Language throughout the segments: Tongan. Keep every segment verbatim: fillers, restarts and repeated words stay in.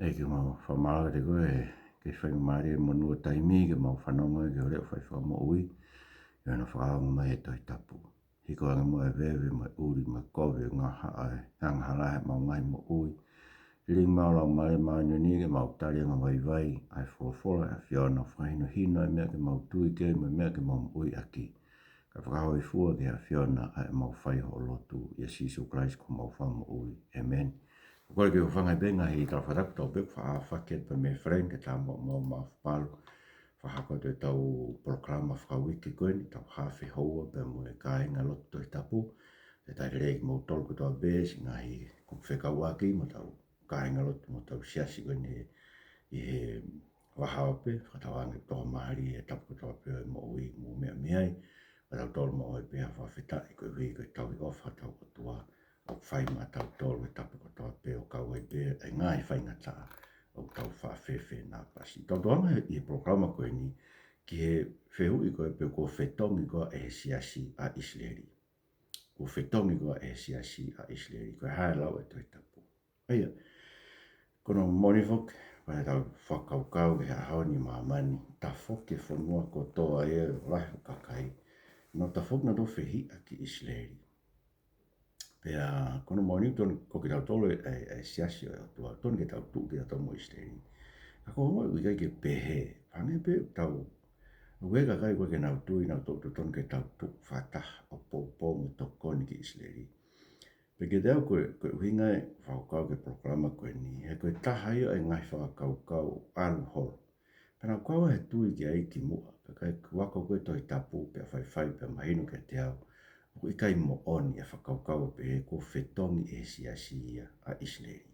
ʻEiki, mau fakamālō kiate koe he faingamālie mo e taimi ke mau fanongo ai ki hoʻo leʻo fai fakamoʻui, ʻi hono fakaongo mai e Tohi Tapu. Hiko ange muʻa e veve mo e ʻuli mo e kovi ʻo e ngaahi haʻa ʻo e angahala he ʻemau ngaahi moʻui. Lilingi mai ho Laumālie Māʻoniʻoni ke mau tali angavaivai ʻa e folofola ʻa e ʻAfiona, fakahinohino e meʻa ke mau tui ki ai mo e meʻa ke mau moʻui ʻaki. Kae fakahōifua ki he ʻAfiona ʻa ʻemau fai hoʻo lotu, ʻia Sīsū Kalaisi ko homau Fakamoʻui. ʻĒmeni. Ko e kole ke u hūfanga pē he ngaahi tala fakatapu tau pē, faʻa fakahoko atu pē mei Frank ke tā mo mau mafapalu. Fakahoko atu ʻetau polokalama fakauike ko eni, ʻetau haafe houa pea mo e kāinga lotu Tohi Tapu. Te talitali kimoutolu kotoa pē siʻi ngaahi kupu fekauʻaki mo hotau kāinga lotu mo hotau siasi ko eni ʻi he vahaope, fakatauange ʻoku tokamālie e tapu kotoa pē ʻo e moʻui ʻoku mou meʻa mei ai. Fakatautolu mo e pea fakafetaʻi koeʻuhi ko e tauhi ʻofa hotau ʻOtua ʻoku fai maʻatautolu he tapu kotoa pē, ʻo kau ai pē ʻa e ngaahi faingataʻa ʻoku tau faʻa fefenāpasi. Tau toʻo anga ʻi he polokalama ko eni ki he fehuʻi ko ē pe kuo fetongi koā ʻe he siasi ʻa ʻIsileli. Kuo fetongi koā ʻe he siasi ʻa ʻIsileli. Ko e hā e lau ʻa e Tohi Tapu? ʻA ia, ko hono moʻoni foki, ʻoku tau fakakaukau ki he ʻaho ni ʻi māmani, tafoki e fonua kotoa ia ʻo e lahi ʻo e kakai, nau tafoki nautolu ʻo fehiʻa ki ʻIsileli. Pea ko hono moʻoni totonu ko kitautolu ʻa e, ʻa e siasi ʻo e ʻOtua, totonu ke tau tuʻu kitautolu mo ʻIsileli. Ka ko e ongo ʻoku ʻikai ke pehē, hangē pē ʻoku tau, ʻoku ʻi ai e kakai ʻoku ʻikai ke nau tui nautolu ʻoku totonu ke tau tuʻu fakataha ʻo poupou mo tokoni ki ʻIsileli. Pea kiate au ko e, ko e ʻuhinga e fakakaukau ki he polokalama ko eni, he ko e taha ia ʻo e ngaahi fakakaukau ʻalu holo. Pea nau kau he tui ki ai kimuʻa, ka ka kuo ako ko e Tohi Tapu pea faifai pea mahino kiate au ʻoku ʻikai moʻoni e fakakaukau ʻo pehē kuo fetongi ʻe he siasi ia ʻa ʻIsileli.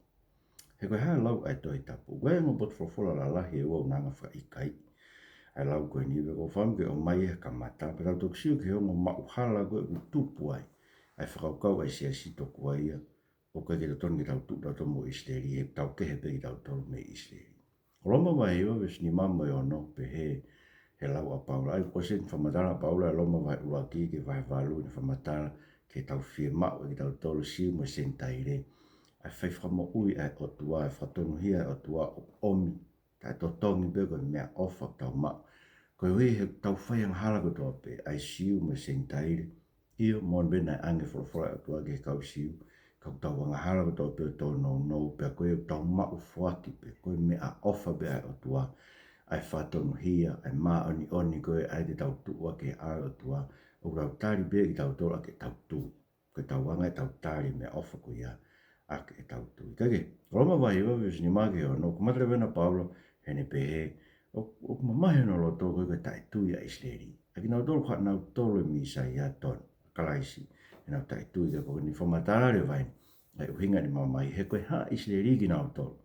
He ko e hā e lau ʻa e Tohi Tapu? Ko e ongo potu folofola lalahi ʻe ua ʻoku na hanga ʻo fakaʻikaiʻi ʻa e lau ko eni, pea ʻoku ou fakaʻamu ke ʻomai he kamata, pea tau toki sio ki he ongo maʻuhala ko ē ʻoku tupu ai ʻa e fakakaukau ʻa e siasi tokua ia ʻoku ʻikai ke totonu ke tau tuʻu tautolu mo ʻIsileli, he ʻoku tau kehe pē kitautolu mei ʻIsileli. Ko Loma vahe hiva veesi nima mo e ono, pehē he lau ʻa Paula. ʻA ia ko e ʻosi eni fakamatala ʻa Paula ʻi Loma vahe ʻuluaki ki he vahe valu, ʻene fakamatala ki heʻetau fiemaʻu ʻe kitautolu Siu mo e Senitaile ʻa e fai fakamoʻui ʻa e ʻOtua, ʻa e fakatonuhia ʻa e ʻOtua ʻoku ʻomi, taʻetotongi pē ko e meʻaʻofa ʻoku tau maʻu koeʻuhi he ʻoku tau fai angahala kotoa pē, ʻa e Siu mo e Senitaile. ʻIo, moʻoni pē naʻe ʻoange e folofola ʻa e ʻOtua ki he kau Siu, ka ʻoku tau angahala kotoa pē ʻo tōnounou, pea ko ia ʻoku tau maʻu foaki pē, ko e meʻaʻofa pē ʻa e ʻOtua, ʻa e fakatonuhia, ʻa e māʻoniʻoni ko ē ʻa ia te tau tuʻu ʻaki he ʻao ʻo e ʻOtua, ʻoku tau tali pē kitautolu ʻaki ʻetau tui. Ko ʻetau anga ʻetau tali e meʻaʻofa ko ia ʻaki ʻetau tui. Kae kehe, Loma vahe hiva veesi nima ki he ono, ʻoku kamata leva ʻena ʻa Paula heʻene pehē, ʻo, ʻoku mamahi hono loto ko e, ko e taʻetui ʻa ʻIsileli. ʻA kinautolu ko haʻanautolu e Mīsaia tonu, Kalaisi, ʻenau taʻetui. Ka ko ʻene fakamatala leva eni ʻa e ʻuhinga ʻene mamahi, he ko e haʻa ʻIsileli kinautolu.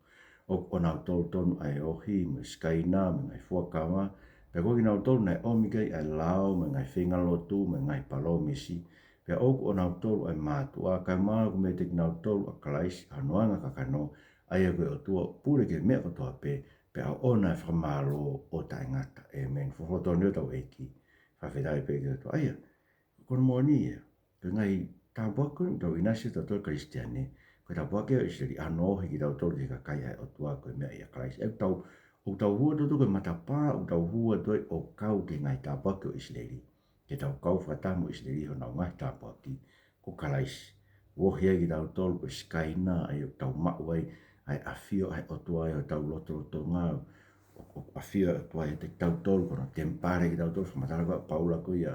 ʻOku ʻonautolu tonu ʻa e ohi mo e Sikaina mo e ngaahi fuakava, pea ko kinautolu naʻe ʻomi ki ai ʻa e lao mo e ngaahi feinga lotu mo e ngaahi palōmesi, pea ʻoku ʻonautolu ʻa e mātuʻa, kae ʻumaʻā ʻoku meiate kinautolu ʻa Kalaisi ʻa hono anga kakano, ʻa ia ko e ʻOtua ʻoku pule ki he meʻa kotoa pē, pea ʻoʻona e fakamālō ʻo taʻengata. ʻĒmeni. Folofola tonu ʻa hotau ʻEiki. Fakafetaʻi pē ki he ʻOtua. ʻA ia, ko hono moʻoni ia, ko e ngaahi tāpuaki ko eni ʻoku tau ʻinasi ai kitautolu Kalisitiane, ko e tāpuaki ʻa ʻIsileli, ʻa hono ohi kitautolu ki he kakai ʻa e ʻOtua ko e meʻa ʻia Kalaisi. ʻOku tau, ʻoku tau hū atu ko e matapā ʻoku tau hū atu ai ʻo kau ki he ngaahi tāpuaki ʻo ʻIsileli. Ke tau kau fakataha mo ʻIsileli ʻi honau ngaahi tāpuaki, ko Kalaisi. ʻOku ohi ai kitautolu ko e Sikaina, ʻa ia ʻoku tau maʻu ai ʻa e ʻafio ʻa e ʻOtua ʻi hotau lotolotonga, ʻo, ʻo ʻafio ʻa e ʻOtua ʻiate kitautolu, ko hono temipale kitautolu, fakamatala ʻa Paula ko ia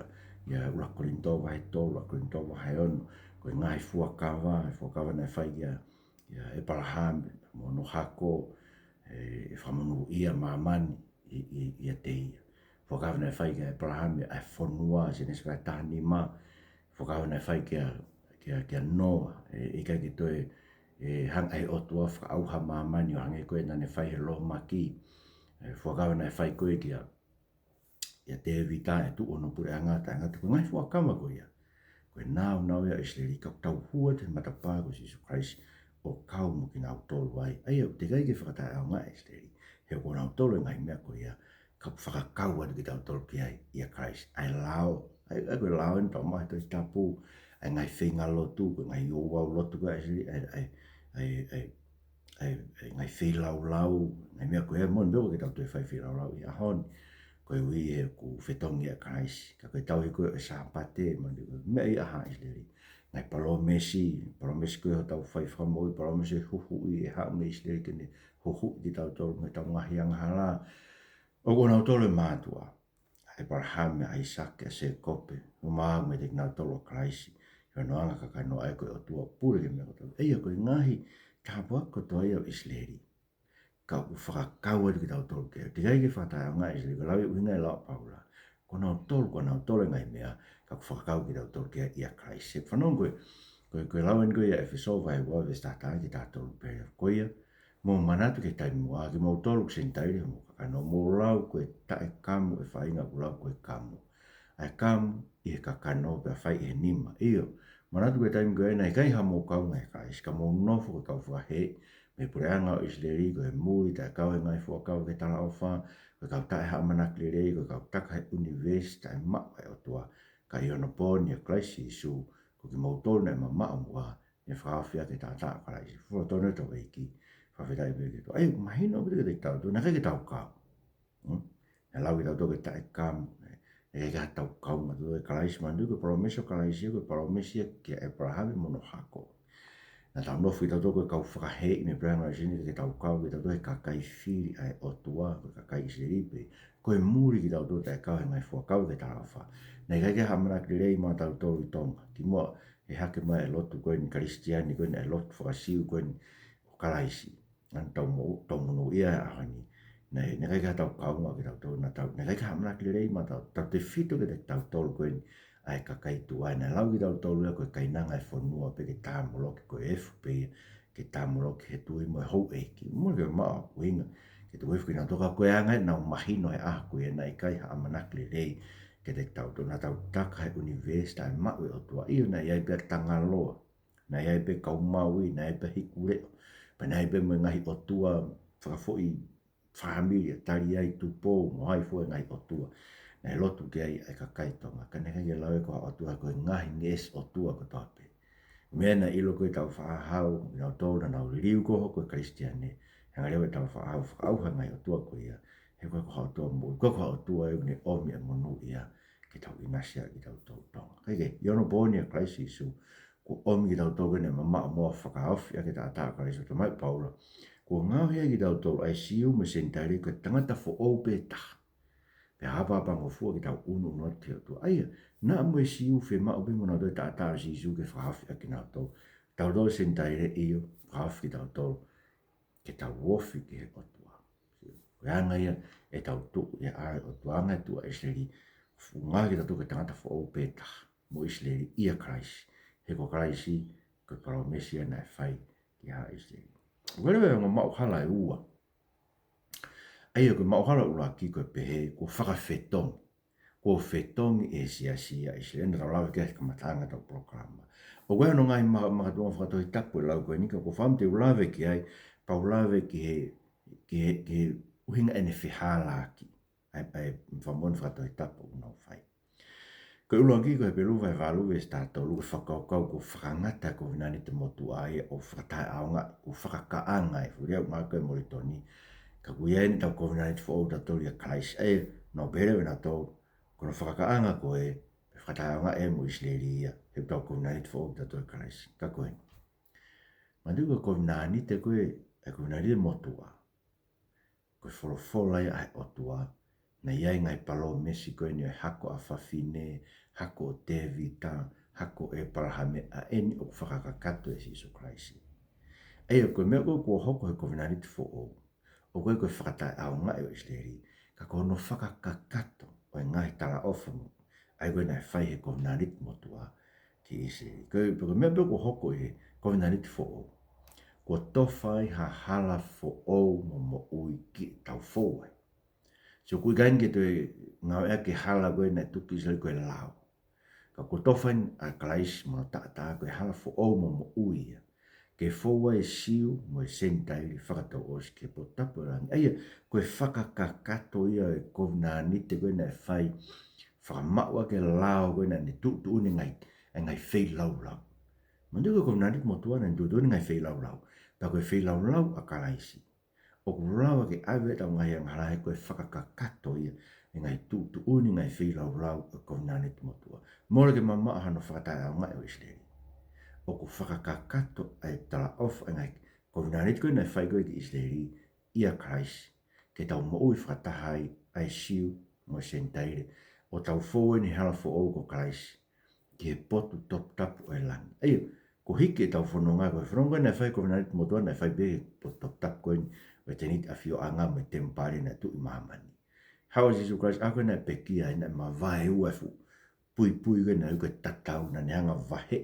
ʻia ʻuluaki Kolinitō vahe tolu, ʻuluaki Kolinitō vahe ono, ko e ngaahi fuakava, e fuakava naʻe fai kia, kia ʻEpalahame mo hono hako, ʻe, ʻe fakamonūʻia ʻa māmani ʻi, ʻi, ʻiate ia. Fuakava naʻe fai kia ʻEpalahame ʻa e fonua, Sēnesi vahe taha nima. Fuakava naʻe fai kia, kia, kia Noa, ʻe, ʻikai ke toe, ʻe, hanga ʻe he ʻOtua ʻo fakaʻauha ʻa māmani ʻo hangē ko ia naʻa ne fai he lōmaki. ʻE, fuakava naʻe fai ko ē kia, kia Tēvita ʻe tuʻu hono puleʻanga, taʻengata. Ko e ngaahi fuakava ko ia, ko e nāunau ia ʻo ʻIsileli, ka ʻoku tau hū atu he matapā ko Sīsū Kalaisi ʻo kau mo kinautolu ai. ʻA ia ʻoku teʻeki ai ke fakataʻeʻaongaʻi ʻa ʻIsileli, he ko kinautolu e ngaahi meʻa ko ia, ka ʻoku fakakau atu kitautolu ki ai ʻia Kalaisi. ʻA e lao, ʻa e, ʻa e ko e lao eni ʻoku tau maʻu he Tohi Tapu, ʻa e ngaahi feinga lotu, ko e ngaahi ouau lotu ko ē ʻa ʻIsileli, ʻa e, ʻa e, ʻa e, ʻa e, ʻa e, ʻa e ngaahi feilaulau, ngaahi meʻa ko ē, moʻoni pē ʻoku ʻikai ke tau toe fai feilaulau ʻi he ʻaho ni, koeʻuhi he kuo fetongi ʻa Kalaisi. Ka ko e tauhi ko ē ʻo e Sāpate, moʻoni ko e meʻa ia ʻa haʻa ʻIsileli. Ngaahi palōmesi, palōmesi ko ē hotau fai fakamoʻui, palōmesi ʻo e huhuʻi, ʻe haʻu mei ʻIsileli ke ne huhuʻi kitautolu mei heʻetau ngaahi angahala. ʻOku ʻonautolu e mātuʻa, ʻa ʻĒpalahame, ʻa ʻAisake, ʻa Sēkope, ʻo maʻu meiate kinautolu ʻa Kalaisi, ʻi hono anga kakano, ʻa ia ko e ʻOtua pule ki he meʻa kotoa. ʻA ia ko e ngaahi tāpuaki kotoa ia ʻo ʻIsileli, ka ʻoku fakakau atu kitautolu ki ai. Teʻeki ai ke fakataʻeʻaongaʻi ʻa ʻIsileli, ko e lave ʻuhinga e lau ʻa Paula, ko nautolu, ko nautolu e ngaahi meʻa, ka ʻoku fakakau kitautolu ki ai ʻia Kalaisi. Fanongo ko e, ko e, ko e lau eni ko ia ʻEfesō vahe ua veesi taha taha ki he taha tolu, pehē: Ko ia, mou manatu ki he taimi muʻa, kimoutolu ʻoku Senitaile ʻi hoʻomou kakano, mou lau ko e taʻekamu ʻa e faʻahinga ʻoku lau ko e kamu. ʻA e kamu ʻi he kakano pea fai ʻe he nima. ʻIo, manatu ko e taimi ko ē naʻe ʻikai haʻamou kaunga ʻia Kalaisi, ka mou nofo ko e kau fakaheeʻi mei he puleʻanga ʻo ʻIsileli, ko e muli taʻekau he ngaahi fuakava ki he talaʻofa, ko e kau taʻehaʻamanaki lelei, ko e kau taka he ʻunivēsi taʻemaʻu ʻa e ʻOtua. Ka ʻi onopooni ʻia Kalaisi Sīsū, ko kimoutolu naʻe mamaʻo muʻa, ne fakahaofi ʻaki e taʻataʻa ʻo Kalaisi. Fuofua tonu ʻetau ʻEiki, fakafetaʻi pē ki he ʻOtua. ʻA ia, mahino pē kiate kitautolu, naʻe ʻikai ke tau kau. Hmm? Naʻe lau kitautolu ko e taʻekamu, ē, ʻikai ke tau kaunga tautolu ʻia Kalaisi, manatuʻi ko e palōmesi ʻo Kalaisi, ko e palōmesi ia kia ʻĒpalahame mo hono hako. Naʻa tau nofo kitautolu ko e kau fakaheeʻi mei he puleʻanga ʻo ʻIsileli, ʻikai ke tau kau kitautolu he kakai fili ʻa e ʻOtua, ko e kakai ʻIsileli pē. Ko e muli kitautolu taʻekau he ngaahi fuakava ki he talaʻofa. Naʻe ʻikai ke haʻamanaki lelei maʻatautolu ʻi Tonga. Kimuʻa he hake mai e lotu ko eni Kalisitiane ko eni, e lotu faka-Siu ko eni ʻo Kalaisi. Naʻa tau mo-, tau monūʻia he ʻaho ni. Naʻe, naʻe ʻikai ke tau kaunga kitautolu, naʻa tau, naʻe ʻikai ke haʻamanaki lelei maʻatautolu, tautefito kiate kitautolu ko eni ʻa e kakai tuai. Naʻe lau kitautolu ia ko e kainanga ʻo e fonua pē, ke tāmoloki, ko e efu pē ia ke tāmoloki he tui mo e houʻeiki. Mou ke maʻu ʻuhinga ke tau efu kinautolu, ka ko e anga ʻenau mahino he ʻaho ko ia naʻe ʻikai haʻamanaki lelei kiate kitautolu. Naʻa tau taka he ʻunivēsi taʻemaʻu ʻa e ʻOtua. ʻIo, naʻe ʻi ai pē ʻa Tangaloa, naʻe ʻi ai pē kau Maui, naʻe ʻi ai pē Hikuleʻo, pea naʻe ʻi ai pē mo e ngaahi ʻotua fakafoʻi fāmili, ʻa Taliai, Tupou, mo hai fua e ngaahi ʻotua naʻe lotu ki ai ʻa e kakai Tonga. Ka naʻe ʻikai ke lave ko ha ʻotua, ko e ngaahi ngeʻesi ʻotua kotoa pē. Meʻa naʻe ʻilo ko ē ʻetau faʻahi, kinautolu naʻa nau liliu ko ē ʻo hoko ko e Kalisitiane, he anga leva ʻetau faʻahi fakaʻauha e ngaahi ʻotua ko ia, he ʻoku ʻikai ko ha ʻotua moʻui, ʻoku ʻikai ko ha ʻotua ia ʻoku ne ʻomi e monū ia ke tau ʻinasi ai kitautolu Tonga. Kae kehe, ʻi onopooni ʻia Kalaisi Sīsū, kuo ʻomi kitautolu ko eni naʻe mamaʻo muʻa ʻo fakahaofi ʻaki e taʻataʻa ʻo Kalaisi. Talamai ʻe Paula, kuo ngaohi ai kitautolu, ʻa e Siu mo e Senitaile, ko e tangata foʻou pē taha, pea hapahapangofua ke tau ʻunuʻunu atu ki he ʻOtua. ʻA ia, naʻa mo e Siu fiemaʻu pē mo nautolu e taʻataʻa ʻo Sīsū ke fakahaofi ʻaki kinautolu. Tautolu Senitaile, ʻio, fakahaofi kitautolu ke tau ofi ki he ʻOtua. Ko e anga ia ʻetau tuʻu ʻi he ʻao ʻo e ʻOtua, anga e tuʻu ʻa ʻIsileli, ʻoku ngaohi kitautolu ko e tangata foʻou pē taha mo ʻIsileli ʻia Kalaisi. He ko Kalaisi, ko e palōmesi ia naʻe fai ki haʻa ʻIsileli. ʻOku ʻi ai leva e ongo maʻuhala ʻe ua. ʻA ia ko e maʻuhala ʻuluaki ko e pehē, kuo fakafetongi. Kuo fetongi ʻe he siasi ʻa ʻIsileli, naʻa tau lave ki ai he kamataʻanga ʻetau polokalama. ʻOku ʻi ai hono ngaahi ma-, makatuʻunga fakatohitapu e lau ko eni, ka ʻoku ou fakaʻamu te u lave ki ai, pea u lave ki he, ki he, ki he ʻuhinga ʻene fehālaaki ʻa e, ʻa e fakamoʻoni fakatohitapu ʻoku nau fai. Ko e ʻuluaki ko Hepelū vahe valu veesi taha tolu, ko e fakakaukau kuo fakangata e kovinānite motuʻa ia ʻo fakataʻeʻaongaʻi, ʻo fakakaʻanga e fulia ʻo ngāue ko ē Molitoni. Ka ʻoku ʻi ai eni ʻetau kovinānite foʻou ʻatautolu ʻia Kalaisi. ʻA ia, nau pehē leva nautolu, ko hono fakakaʻanga ko ē, pea fakataʻeʻaongaʻi mo ʻIsileli ia, he ʻoku tau kovinānite foʻou kitautolu ʻia Kalaisi. Ka ko eni, manatuʻi ko e kovinānite ko ē, e kovinānite motuʻa, ko e folofola ia ʻa e ʻOtua, naʻe ʻi ai e ngaahi palōmesi ko eni ʻo e hako ʻa fafine, hako ʻo Tēvita, hako ʻo ʻĒpalahame, ʻa eni ʻoku fakakakato ʻe Sīsū Kalaisi. ʻA ia ko e meʻa ko ē kuo hoko he kovinānite foʻou, ʻoku ʻikai ko e fakataʻeʻaongaʻi ʻo ʻIsileli, ka ko hono fakakakato ʻo e ngaahi talaʻofa mo, ʻa ia ko ē naʻe fai he kovinānite motuʻa ki ʻIsileli. Ko e, ko e meʻa pē kuo hoko ʻi he kovinānite foʻou, kuo tofa ai ha hala foʻou mo moʻui ke tau fou ai. So ʻoku ʻikai ke toe ngāueʻaki e hala ko ē naʻe tuku ki ʻIsileli ko e lao. Ka kuo tofa eni ʻa Kalaisi mo hono taʻataʻa ko e hala foʻou mo moʻui ia, ke fou ai e Siu mo e Senitaile fakatouʻosi ki he Potu Tapu ʻo e langi. ʻA ia, ko e fakakakato ia e kovinānite ko ē naʻe fai, fakamaʻu ʻaki e lao ko ē naʻa ne tuʻutuʻuni e ngaahi, e ngaahi feilaulau. Manatuʻi ko e kovinānite motuʻa naʻa ne tuʻutuʻuni e ngaahi feilaulau. Pea ko e feilaulau ʻa Kalaisi, ʻoku lava ke ʻave ʻetau ngaahi angahala he ko e fakakakato ia ʻi he ngaahi tuʻutuʻuni, ngaahi feilaulau ʻo e kovinānite motuʻa. Mole ke mamaʻo hano fakataʻeʻaongaʻi ʻo ʻIsileli. ʻOku fakakakato ʻa e talaʻofa ʻa e ngaahi kovinānite ko ē naʻe fai ko ē ki ʻIsileli ʻia Kalaisi, ke tau moʻui fakataha ai ʻa e Siu mo e Senitaile, ʻo tau fou eni he hala foʻou ko Kalaisi ki he potu toputapu ʻo e langi. ʻA ia, ko e hiki ʻetau fononga, ko e fononga naʻe fai ʻe he kovinānite motuʻa naʻe fai pē he potu toputapu ko eni ʻo e tēniti ʻafioʻanga mo e temipale naʻe tuʻu ʻi māmani. Haʻu ʻa Sīsū Kalaisi, ʻaho ko ē naʻe pekia ai, naʻe mavaeua e fuʻu puipui ko ē naʻe ui ko e tatau, naʻa ne hanga ʻo vaheʻi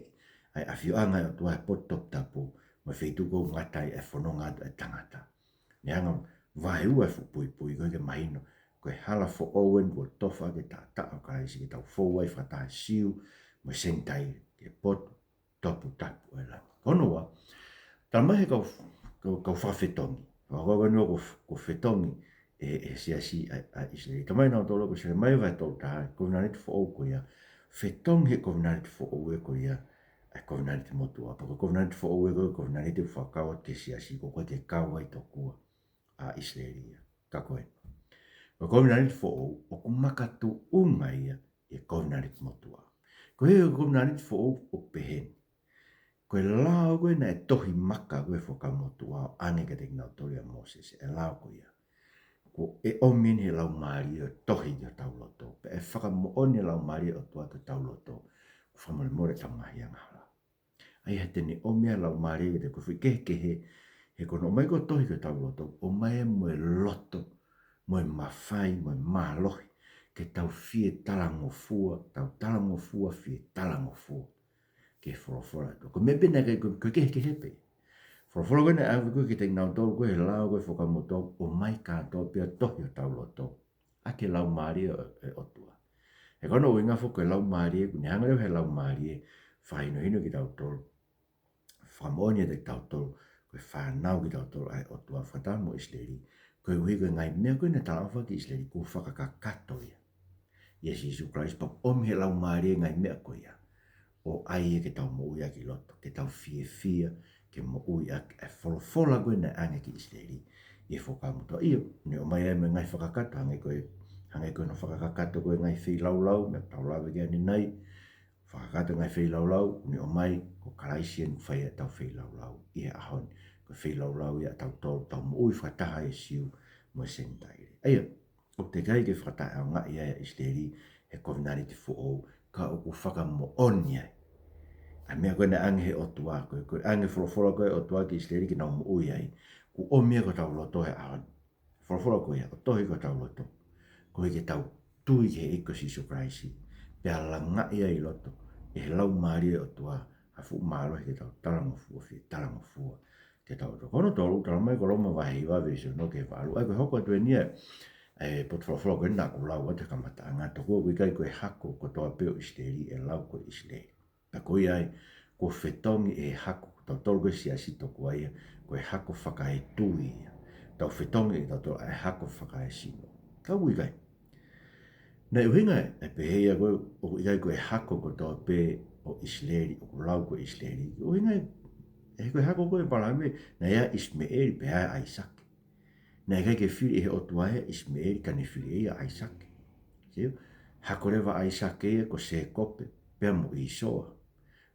ʻa e ʻafioʻanga ʻo e ʻOtua he potu toputapu mo e feituʻu ko ē ʻoku ngata ai e fononga atu ʻa e tangata. Ne hanga ʻo vaeua e fuʻu puipui ko ē ke mahino ko e hala foʻou eni kuo tofa ʻaki e taʻataʻa ʻo Kalaisi ke tau fou ai fakataha Siu mo e Senitaile ki he potu toputapu ʻo e langi. Ko hono ua, talamai ʻe he kau, kau, kau fakafetongi. Ko e kau ko eni ʻoku, ʻoku fetongi ʻe, ʻe he siasi ʻa, ʻa ʻIsileli. Talamai ʻe nautolu ko Selemaia vahe tolu taha, kovinānite foʻou ko ia, fetongi he kovinānite foʻou ē ko ia ʻa e kovinānite motuʻa. Pea ko e kovinānite foʻou ē ko e kovinānite ʻoku fakakau atu ki he siasi, ʻoku ʻikai ke kau ai tokua ʻa ʻIsileli ia. Ka ko e, ko e kovinānite foʻou ʻoku makatuʻunga ia ʻi he kovinānite motuʻa. Ko e kovinānite foʻou ʻoku pehē ni. Ko e lao ko ē naʻe tohi maka ko ē Fuakava Motuʻa ʻo ʻoange kiate kinautolu ʻe Mōsese, e lao ko ia, kuo ʻomi eni ʻe he Laumālie ʻo tohi ki hotau loto. Pea ʻe fakamoʻoni e Laumālie ʻo e ʻOtua ki hotau loto, kuo fakamolemole ʻetau ngaahi angahala. ʻA ia he te ne ʻomi ʻa e Laumālie kiate koe, foʻi kehekehe, he ko hono ʻomai ko ē ʻo tohi ki hotau loto, ʻomai ia mo e loto, mo e mafai, mo e mālohi, ke tau fie talangofua, tau talangofua, fie talangofua ki he folofola ʻa e ʻOtua. Ko e meʻa pē naʻe ʻikai, ko e, ko e kehekehe pē. Folofola ko ē naʻe ʻoange ko ē kiate kinautolu ko ē he lao ko ē Fuakava Motuʻa, ʻomai kātoa pea tohi hotau loto ʻaki e Laumālie ʻo, ʻo e ʻOtua. He ko hono ʻuhinga foki ko e Laumālie, kuo ne hanga leva ʻe he Laumālie ʻo fakahinohino kitautolu, fakamoʻoni kiate kitautolu ko e fānau kitautolu ʻa e ʻOtua fakataha mo ʻIsileli, koeʻuhi ko e ngaahi meʻa ko ē naʻe talaʻofa ki ʻIsileli kuo fakakakato ia ʻia Sīsū Kalaisi, pea ʻomi ʻe he Laumālie e ngaahi meʻa ko ia ʻo ʻai ia ke tau moʻui ʻaki ʻi loto, ke tau fiefia ke moʻui ʻaki e folofola ko ē naʻe ʻoange ki ʻIsileli ʻi he Fuakava Motuʻa. ʻIo, ne ʻomai ai mo e ngaahi fakakakato, hangē ko e, hangē ko hono fakakakato ko ē e ngaahi feilaulau, meʻa ʻoku tau lave ki ai ʻanenai, fakakakato e ngaahi feilaulau, ne ʻomai ko Kalaisi eni ʻoku fai ʻetau feilaulau ʻi he ʻaho ni. Ko e feilaulau ia ʻatautolu, tau moʻui fakataha ʻa e Siu mo e Senitaile. ʻA ia, ʻoku teʻeki ai ke fakataʻeʻaongaʻi ai ʻa ʻIsileli he kovinānite foʻou, ka ʻoku fakamoʻoni ai ʻa e meʻa ko ē naʻe ʻoange ʻe he ʻOtua, ko e, ko e ʻoange e folofola ko ē ʻa e ʻOtua ki ʻIsileli ke nau moʻui ai, kuo ʻomi ia ki hotau loto he ʻaho ni. Folofola ko ia, ʻo tohi ki hotau loto, koeʻuhi ke tau tui ki he ʻEiki ko Sīsū Kalaisi, pea langaʻi ai ʻi loto ʻe he Laumālie ʻo e ʻOtua ha fuʻu mālohi ke tau talangofua, fie talangofua ki hotau ʻOtua. Ko hono tolu, talamai ko Loma vahe hiva veesi ono ki he valu. ʻA ia ko e hoko atu eni ia ʻa e potu folofola ko eni naʻa ku lau atu he kamataʻanga, tokua ʻoku ʻikai ko e hako kotoa pē ʻo ʻIsileli ʻe lau ko e ʻIsileli. Pea ko ia ai, kuo fetongi ʻe he hako, ko tautolu ko e siasi tokua ia, ko e hako fakaetui ia. Tau fetongi ʻe tautolu ʻa e hako fakaesino. Ka ʻoku ʻikai. Naʻe ʻuhinga ʻe pehē ia ko ē, ʻoku ʻikai ko e hako kotoa pē ʻo ʻIsileli, ʻoku lau ko e ʻIsileli. ʻUhinga ē, he ko e hako ko ē ʻa ʻĒpalahame, naʻe ʻi ai ʻa ʻIsimeʻeli pea ʻi ai ʻa ʻAisake. Naʻe ʻikai ke fili ʻe he ʻOtua ia ʻa ʻIsimeʻeli, ka ne fili ʻe ia ʻa ʻAisake. Sio? Hako leva ʻa ʻAisake ia ko Sēkope, pea mo ʻĪsoa.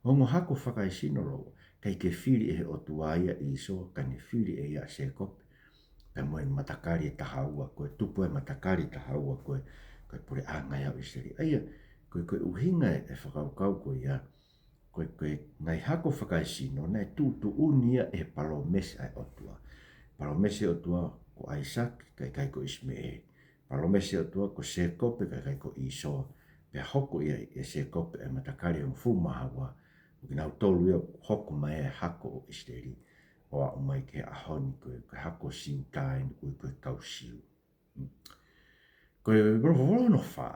Ongo hako fakaesino lōua, ʻikai ke fili ʻe he ʻOtua ia ʻa ʻĪsoa, ka ne fili ʻe ia ʻa Sēkope. Pea mo e matakali ʻe taha ua ko ē, tupu e matakali ʻe taha ua ko ē, ko e puleʻanga ia ʻo ʻIsileli. ʻA ia, ko e, ko e ʻuhinga e, e fakakaukau ko ia, ko e, ko e ngaahi hako fakaesino, naʻe tuʻutuʻuni ia ʻe he palōmesi ʻa e ʻOtua. Palōmesi ʻa e ʻOtua ko ʻAisake, kae ʻikai ko ʻIsimeʻeli. Palōmesi ʻa e ʻOtua ko Sēkope, kae ʻikai ko ʻĪsoa. Pea hoko ia ʻe Sēkope ʻa e matakali ʻe hongofulu mā ua, ʻo kinautolu ia ʻoku hoko mai e hako ʻo ʻIsileli ʻo aʻu mai ki he ʻaho ni ko e, ko e hako Siu taʻe ui ko e kau Siu. Ko e potu folofola hono fā,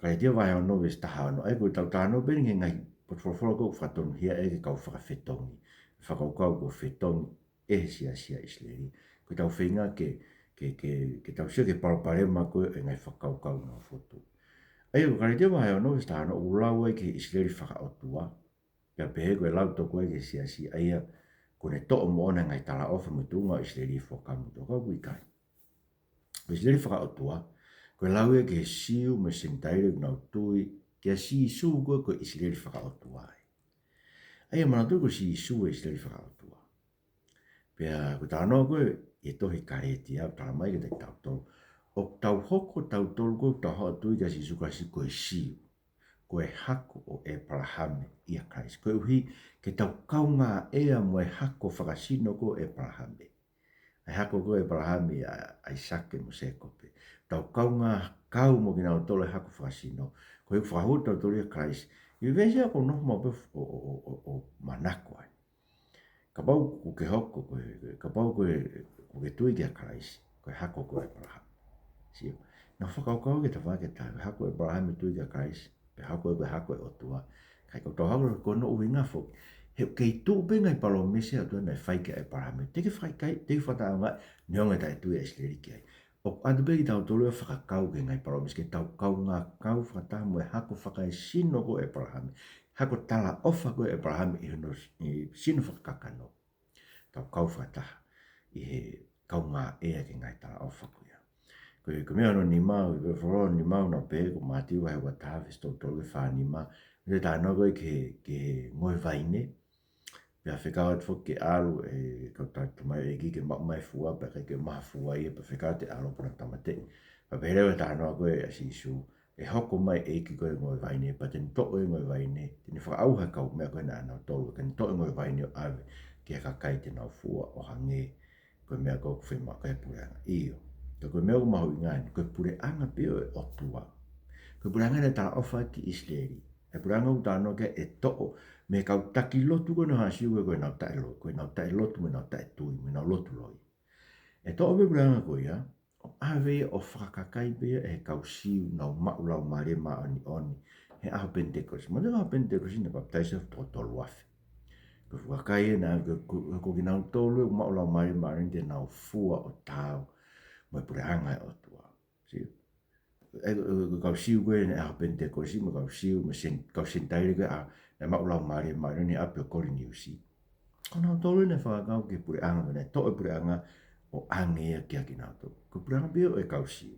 Kalētia vahe ono veesi taha ono, ʻa ia ko ʻetau talanoa pē eni ki he ngaahi potu folofola ko ē ʻoku fakatonuhia ʻe he kau fakafetongi. Fakakaukau kuo fetongi ʻe he siasi ʻa ʻIsileli. Ko ʻetau feinga ke, ke, ke, ke tau sio ki he palopalema ko ē ʻo e ngaahi fakakaukau naʻa nau fokotuʻu. ʻA ia ko Kalētia vahe ono veesi taha ono ʻoku lau ai ki he ʻIsileli fakaʻotua, pea pehē ko e lau tokua ki he siasi, ʻa ia kuo ne toʻo moʻona e ngaahi talaʻofa mo e tuʻunga ʻo ʻIsileli he Fuakava Motuʻa. Ka ʻoku ʻikai. Ko ʻIsileli fakaʻotua, ko e lau ia ki he Siu mo e Senitaile ʻoku nau tui kia Sīsū, ko e, ko e ʻIsileli fakaʻotua ia. ʻA ia manatuʻi ko Sīsū e ʻIsileli fakaʻotua. Pea ko e talanoa ko ē ʻi he tohi Kalētia ʻoku tala mai kiate kitautolu, ʻoku tau hoko tautolu ko ē ʻoku tau haʻu ʻo tui kia Sīsū Kalaisi ko e Siu, ko e hako ʻo ʻĒpalahame ʻia Kalaisi. Koeʻuhi ke tau kaungā ʻea mo e hako fakasino ko ē ʻo ʻĒpalahame. ʻA e hako ko ē ʻo ʻĒpalahame ʻa ʻAisake mo Sēkope. Tau kaungā kau mo kinautolu e hako fakasino. Ko e fakahū tautolu ʻia Kalaisi. ʻI he veesi ʻoku ou nofo maʻu pē ʻo, ʻo, ʻo, ʻo, ʻo manako ai. Kapau ʻoku ke hoko ko e, kapau ko e, ʻoku ke tui kia Kalaisi, ko e hako ko ē ʻo ʻĒpalahame. Sio. Naʻa ku fakakaukau ki he tafaʻaki ʻe taha, hako ʻo ʻĒpalahame tui kia Kalaisi, pe hako ē ko e hako ʻo e ʻOtua. Ka ʻi he ʻoku tau hako ko hono ʻuhinga foki, he ʻoku kei tuʻu pē ngaahi palōmesi ʻa e ʻOtua naʻe fai kia ʻĒpalahame. Te ke fakaʻikaiʻi, te ke fakataʻeʻaongaʻi, neongo e taʻetui ʻa ʻIsileli ki ai. ʻOku ʻatu pē kiate kitautolu ia ʻo fakakau ki he ngaahi palōmesi, ke tau kaungā kau fakataha mo e hako fakasino ko ē ʻo ʻĒpalahame. Hako talaʻofa ko ē ʻo ʻĒpalahame ʻi hono s-, ʻi he sino fakakakano. Tau kau fakataha ʻi he kaungā ʻea ki he ngaahi talaʻofa ko ia. Ko e, ko e meʻa hono nima, ko e veesi hono nima ʻoku pehē, ko Mātiu vahe ua taha veesi tolu tolu ki he fā nima. Ko e talanoa ko ē ki he, ki he ngoue vaine. Pea fekau atu foki ke ʻalu e kau tamaioʻeiki ke maʻu mai e fua, pea ʻikai ke maʻu ha fua ia, pea fekau atu e ʻalo pea na tāmateʻi. Pea pehē leva e talanoa ko ē ʻa Sīsū, ʻe hoko mai e ʻeiki ko ē ʻo e ngoue vaine, pea te ne toʻo e ngoue vaine, te ne fakaʻauha e kau meʻa ko ē naʻa nau tolu, ka ne toʻo e ngoue vaine ʻo ʻave ki he kakai te nau fua ʻo hangē ko e meʻa ko ē ʻoku fiemaʻu ki he puleʻanga. ʻIo. Ka ko e meʻa ʻoku mahuʻinga eni, ko e puleʻanga pē ʻo e ʻOtua. Ko e puleʻanga naʻe talaʻofa ki ʻIsileli. ʻA e puleʻanga ʻoku talanoa ki ai ʻe toʻo mei he kau taki lotu ko ē naʻe haʻu ʻo Siu ko ē, ko ʻenau taʻelo-, ko ʻenau taʻelotu, mo ʻenau taʻetui, mo ʻenau lotu loi. ʻE toʻo pē puleʻanga ko ia, ʻo ʻave ia ʻo fakakakai pē ia ʻe he kau Siu naʻa nau maʻu Laumālie Māʻoniʻoni he ʻaho Penitekosi. Manatuʻi ko e ʻaho Penitekosi naʻe papitaiso ai e toko tolu afe. Ko e fuʻu kakai ē naʻe, ko, ko, ko kinautolu ʻoku maʻu Laumālie Māʻoniʻoni te nau fua ʻo taau mo e puleʻanga ʻo e ʻOtua. Sio. ʻE, ʻe, ʻe, kau Siu ko ē naʻe ʻaho Penitekosi, mo e kau Siu, mo e Sen-, kau Senitaile ko ē naʻe maʻu Laumālie Māʻoniʻoni he ʻapi ʻo Koliniusi. Ko kinautolu naʻe fakakau ki he puleʻanga, naʻe toʻo e puleʻanga ʻo ʻange ia kia kinautolu. Ko e puleʻanga pē ʻo e kau Siu.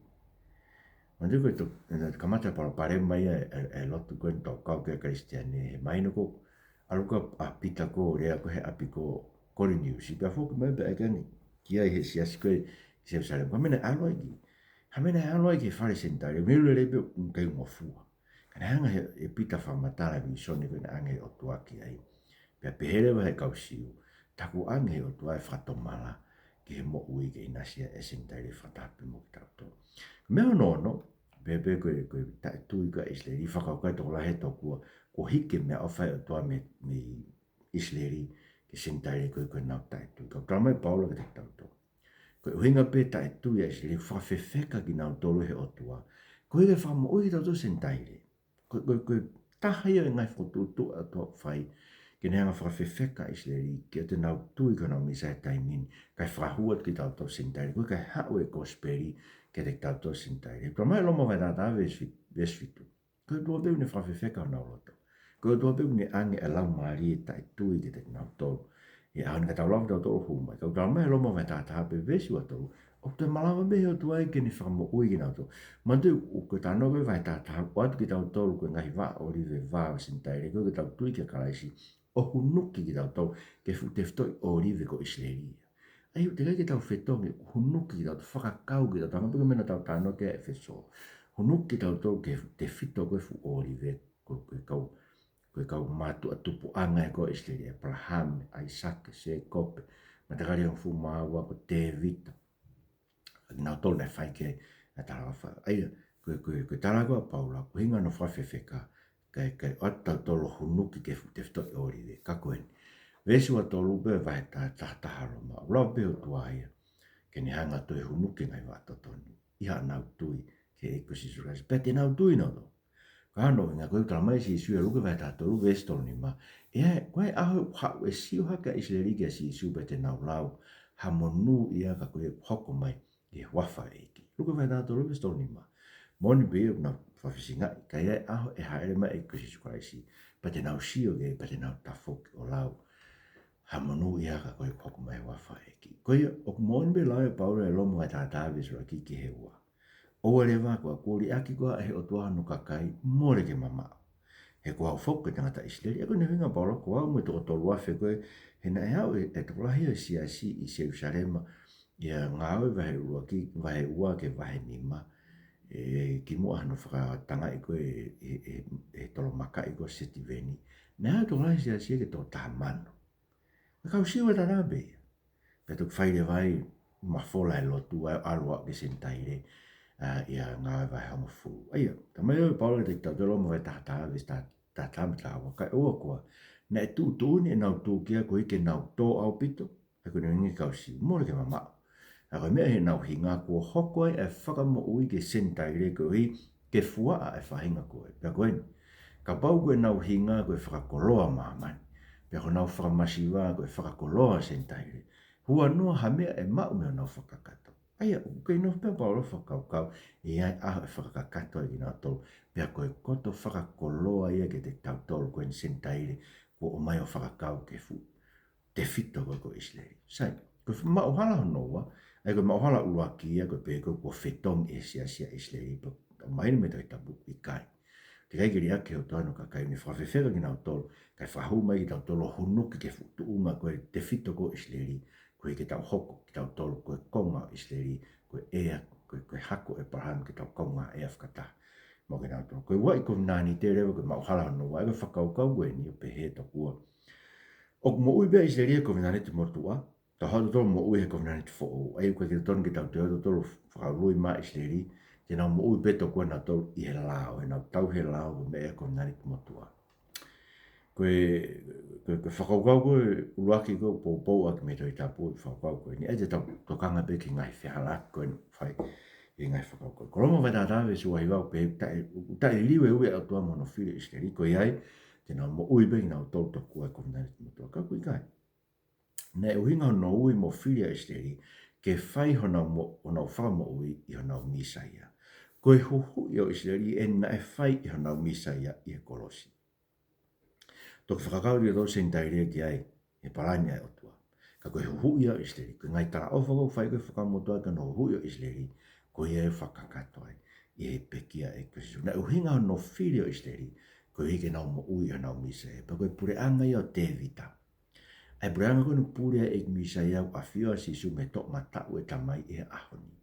Manatuʻi ko e to-, naʻe kamata e palopalema ia ʻa e, ʻa e, ʻa e lotu ko ē naʻe tau kau ki ai e Kalisitiane, he mahino ko ē ʻalu ko ē ʻa Pita ko ē ʻo lea ko ē he ʻapi ko Koliniusi, pea foki mai pea ʻeke ange ki ai he siasi ko ē ʻi Selūsalema, ko e hā e meʻa naʻe ʻalu ai ki, hā e meʻa naʻe ʻalu ai ki he fale Senitaile, meʻa lelei pē ʻoku ʻikai ngofua. Ka naʻe hanga ʻe, ʻe Pita ʻo fakamatala e vīsone ko ē naʻe ʻange ʻe he ʻOtua ki ai. Pea pehē leva ʻe he kau Siu, tā kuo ʻange ʻe he ʻOtua e fakatomala ki he moʻui ke ʻinasi ai e Senitaile fakataha pē mo kitautolu. Meʻa hono ono, pehē pē ko e, ko e taʻetui ko ē ʻa ʻIsileli, fakakaukau ʻa e tokolahi he tokua, kuo hiki e meʻaʻofa ʻa e ʻOtua mei, mei ʻIsileli ki he Senitaile ko ē, ko ʻenau taʻetui. Ka ʻoku tala mai ʻe Paula kiate kitautolu, ko e ʻuhinga pē taʻetui ʻa ʻIsileli, fakafefeka kinautolu ʻe he ʻOtua koeʻuhi ke fakamoʻui kitautolu Senitaile. Ko, ko, ko e taha ia e ngaahi fokotuʻutuʻu ʻa e ʻOtua ʻoku fai, ke ne hanga ʻo fakafefeka ʻa ʻIsileli, ke ʻoua te nau tui ki honau Mīsaia he taimi ni, kae fakahū atu kitautolu Senitaile, koeʻuhi kae haʻu e kosipeli kiate kitautolu Senitaile. Tala mai ʻe Loma vahe taha taha veesi, veesi fitu. Ko e ʻOtua pē ʻoku ne fakafefeka honau loto. Ko e ʻOtua pē ʻoku ne ʻange e laumālie taʻetui kiate kinautolu. ʻI he ʻaho ni ka tau lava kitautolu ʻo hū mai. Ka ʻoku tala mai ʻe Loma vahe taha taha pē veesi ua tolu, ʻoku toe malava pē ʻe he ʻOtua ia ke ne fakamoʻui kinautolu. Manatuʻi ʻoku talanoa ko ē vahe taha taha, ʻoatu kitautolu ko e ngaahi vaʻa ʻōlive vā ʻo e Senitaile, koeʻuhi ke tau tui kia Kalaisi, ʻo hunuki kitautolu ki he fuʻu tefitoʻi ʻōlive ko ʻIsileli. ʻA ia ʻoku teʻeki ai ke tau fetongi, hunuki kitautolu, fakakau kitautolu, hangē pē ko e meʻa naʻa tau talanoa ki ai ʻi ʻEfesō. Hunuki kitautolu ki he fuʻu tefito ko ē fuʻu ʻōlive, ko, ko e kau, ko e kau mātuʻa tupuʻanga ē ko ē ʻo ʻIsileli, ʻĒpalahame, ʻAisake, Sēkope, matakali hongofulu mā ua ko Tēvita. Kinautolu naʻe fai ki ai ʻa e talaʻofa. ʻA ia, ko e, ko e, ko e tala ko ē ʻa Paula, ko e ʻuhinga hono fakafefeka, kae, kae ʻoatu kitautolu ʻo hunuki ki he fuʻu tefitoʻi ʻōlive, ka ko eni. Veesi ua tolu pē vahe taha taha Loma, ʻoku lava pē ʻe he ʻOtua ia ke ne hanga ʻo toe hunuki e ngaahi vaʻa totonu ʻi haʻanau tui ki he ʻEiki ko Sīsū Kalaisi. Pea te nau tui nautolu. Ka ko hono ʻuhinga ko ē ʻoku tala mai ʻe Sīsū ʻi Luke vahe taha tolu veesi tolu nima, ʻe, ko e ʻaho ʻe haʻu ʻe sio hake ʻa ʻIsileli kia Sīsū pea te nau lau ha monūʻia ka ko ia ʻoku hoko mai ʻi he huafa ʻo e ʻEiki. Luke vahe taha tolu veesi tolu nima. Moʻoni pē ia ʻoku nau fakafisingaʻi, ka ʻe ʻi ai e ʻaho ʻe hāʻele mai ai e ʻEiki ko Sīsū Kalaisi, pea te nau sio ki ai, pea te nau tafoki ʻo lau ha monūʻia ka ko e hoko mai ʻa e huafa ʻo e ʻEiki. Ko ia, ʻoku moʻoni pē lau ʻa Paula ʻi Loma vahe taha taha veesi ʻuluaki ki he ua. ʻOua leva kuo liʻaki koā ʻe he ʻOtua hono kakai, mole ke mamaʻo. He ko au foki ko e tangata ʻIsileli, ʻa ia ko e ʻuhinga ʻa Paula, ko au mo e toko tolu afe ko ē, he naʻe aʻu e, e tokolahi ʻo e siasi ʻi Selusalema, ʻi he Ngāue vahe ʻuluaki, vahe ua ki he vahe nima, ē, kimuʻa hono fakatangaʻi ko ē ʻe, ʻe, ʻe he tolomakaʻi ko Setiveni. Naʻe aʻu e tokolahi ʻo e siasi ki he toko taha mano. Ka ko e kau Siu ʻe taha pē ia. Pea toki fai leva ai mafola e lotu ʻa e ʻalu ki he Senitaile, ā, ʻi he Ngāue vahe hongofulu. ʻA ia, talamai ʻe Paula kiate kitautolu ʻi Loma vahe taha taha veesi taha taha mo e taha ua, kae ʻoua kuo, naʻe tuʻutuʻuni ʻenau tūkia koeʻuhi ke nau tō ʻaupito, ʻa ia ko e ʻuhinga ki he kau Siu, mole ke mamaʻo. ʻA ia ko e meʻa ʻi heʻenau hinga kuo hoko ai ʻa e fakamoʻui ki he Senitaile koeʻuhi ke fuaʻa ʻa e faʻahinga ko ē. Pea ko eni, kapau ko ʻenau hinga ko e fakakoloa ʻa māmani, pea ko ʻenau fakamasiva ko e fakakoloa ʻa e Senitaile, huanoa ha meʻa ʻe maʻu mei honau fakakakato. ʻA ia, ʻoku kei nofo pē ʻa Paula ʻo fakakaukau, ʻe ʻi ai e ʻaho ʻe fakakakato ai kinautolu, pea ko e koto fakakoloa ia kiate kitautolu ko eni Senitaile, kuo ʻomai ʻo fakakau ki he fuʻu tefito ko ē ko ʻIsileli. Sai, ko e maʻuhala hono ua, ʻa ia ko e maʻuhala ʻuluaki ia ko e pehē ko ē kuo fetongi ʻe he siasi ʻa ʻIsileli, pea mahino mei he Tohi Tapu ʻoku ʻikai. Teʻeki ai ke liʻaki ʻe he ʻOtua hono kakai, ne fakafefeka kinautolu, kae fakahū mai kitautolu ʻo hunuki ki he fuʻu tuʻunga ko e tefito ko ē ʻo ʻIsileli, koeʻuhi ke tau hoko kitautolu ko e konga ʻo ʻIsileli, ko e ʻea, ko e, ko e hako ʻo ʻĒpalahame ke tau kaungā ʻea fakataha mo kinautolu. Ko e ua ʻi he kovinānite leva ko e maʻuhala hono ua, ʻa ia ko e fakakaukau ko eni ʻo pehē tokua ʻoku moʻui pē ʻa ʻIsileli he kovinānite motuʻa, tau haʻu tautolu ʻo moʻui he kovinānite foʻou. ʻA ia ʻoku ʻikai ke totonu ke tau toe tautolu fakaului mai ʻa ʻIsileli, te nau moʻui pē tokua nautolu ʻi he lao, ʻi heʻenau tauhi e lao, ko e meʻa ia ʻa e kovinānite motuʻa. Ko e, ko e, ko e fakakaukau ko ē ʻuluaki ko ē ʻoku poupou ʻaki mei he Tohi Tapu e fakakaukau ko eni. ʻA ia te tau tokanga pē ki he ngaahi fehālaaki ko eni ʻoku fai ʻi he ngaahi fakakaukau. Ko Loma vahe taha taha veesi ua hiva ʻoku pehē, taʻe, taʻe liliu e ui ʻa e ʻOtua mo hono fili ʻa ʻIsileli, ko ia ai, te nau moʻui pē kinautolu tokua he kovinānite motuʻa, ka ʻoku ʻikai. Naʻe ʻuhinga hono ui mo fili ʻa ʻIsileli ke fai honau mo-, honau fakamoʻui ʻi honau Mīsaia. Ko e huhuʻi ʻo ʻIsileli eni naʻe fai ʻi honau Mīsaia ʻi he kolosi. Toki fakakau leva ʻa e Senitaile ki ai he palani ʻa e ʻOtua. Ka ko e huhuʻi ʻo ʻIsileli, ko e ngaahi talaʻofa ʻoku fai ko ē ʻo e Fuakava Motuʻa ki hono huhuʻi ʻo ʻIsileli, ko ia ʻe fakakakato ai ʻi he pekia ʻa e ʻEiki ko Sīsū. Naʻe ʻuhinga hono fili ʻo ʻIsileli koeʻuhi ke nau moʻui ʻi honau Mīsaia. Pea ko e puleʻanga ia ʻo Tēvita. ʻA e puleʻanga ko ē naʻe pule ai e ʻEiki Mīsaia, ʻoku ʻafio ai ʻa Sīsū mei he toʻomataʻu ʻo e Tamai ʻi he ʻaho ni.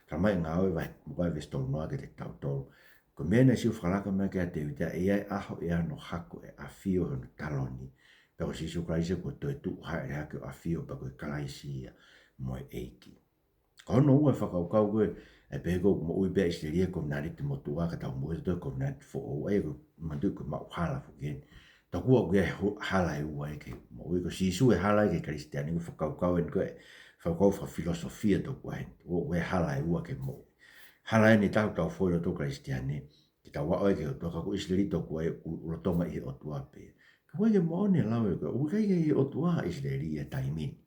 Talamai ʻe Ngāue vahe, vahe veesi tolu noa kiate kitautolu, ko e meʻa naʻe Sīsū fakalaka mai ki ai ʻa Tēvita, ʻe ʻi ai e ʻaho ʻe ʻi ai hono hako ʻe ʻafio ʻi hono taloni. Pea ko Sīsū Kalaisi kuo toetuʻu hāʻele hake ʻo ʻafio, pea ko e Kalaisi ia mo e ʻEiki. Ko hono ua e fakakaukau ko ē, ʻa e pehē ko e moʻui pē ʻa ʻIsileli he kovinānite motuʻa, ka tau moʻui tautolu he kovinānite foʻou, ʻa ia ko e, manatuʻi ko e maʻuhala foki eni. Tokua ʻoku ʻi ai e hu-, hala ʻe ua ia ki he moʻui. Ko Sīsū e hala ia ki he Kalisitiane, ko e fakakaukau eni ko ē, fakakaukau fakafilosofia tokua eni. ʻOku, ʻoku ʻi ai e hala ʻe ua ki he moʻui. Hala eni ʻe taha ʻoku tau foʻou ʻi loto Kalisitiane, ke tau aʻu ai ki he ʻOtua, ka ko ʻIsileli tokua ia ʻoku lolotonga ʻi he ʻOtua pē. Ka ʻoku ʻikai ke moʻoni e lau ē ko ē, ʻoku ʻikai ke ʻi he ʻOtua ʻa ʻIsileli he taimi ni.